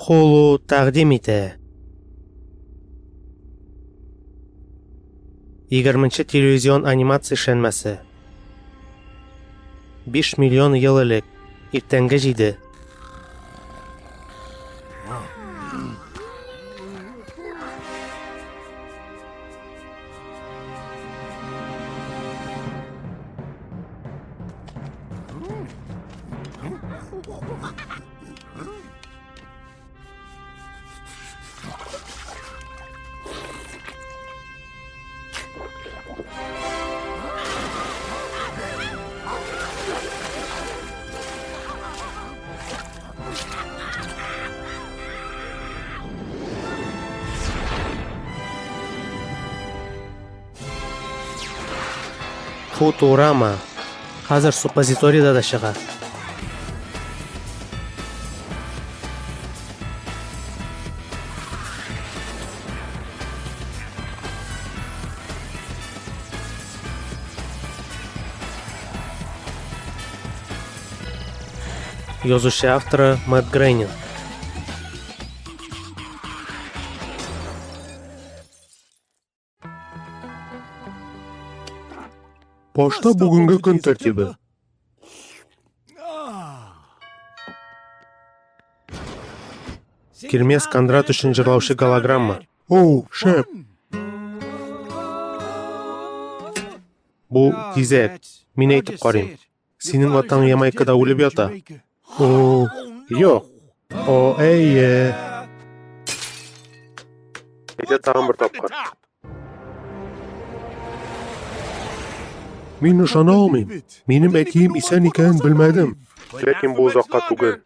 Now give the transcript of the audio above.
Hulu тәкъдим итә. 20 телевизион анимация эшләнмәсе. 5 миллион ел элек, иртәнге 7. Футурама. Хәзер суппозиторийда да чыга. Язучы авторы Мэтт Грейнинг. Башта бүгенге көн тәртибе. Кирмес Кондрат өчен җырлаучы голограмма. Оу, шәп. Бу тизәк. Мин әйтеп карыйм. Синең атаң Ямайкада үлеп ята. О, юк. О, әйе. Әйдә тагын бер тапкыр. Мин ышана алмыйм. Минем әтием исән икәнен белмәдем. Ләкин бу озакка түгел.